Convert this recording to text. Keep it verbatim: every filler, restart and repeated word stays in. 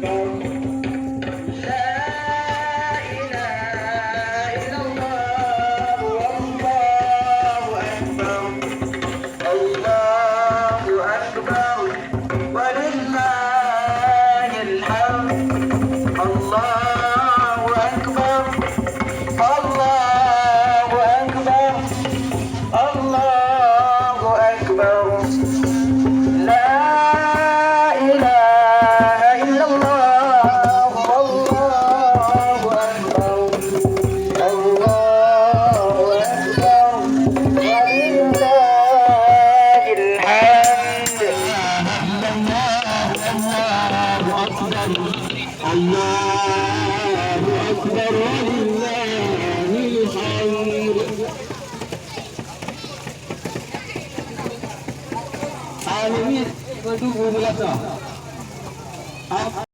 لا إله إلا الله، والله أكبر. الله أكبر، ولله الحمد. الله أكبر، الله أكبر، الله أكبر. لا إله إلا الله، والله أكبر. الله أكبر، ولله الحمد. الله أكبر، ولله الحمد. Amin.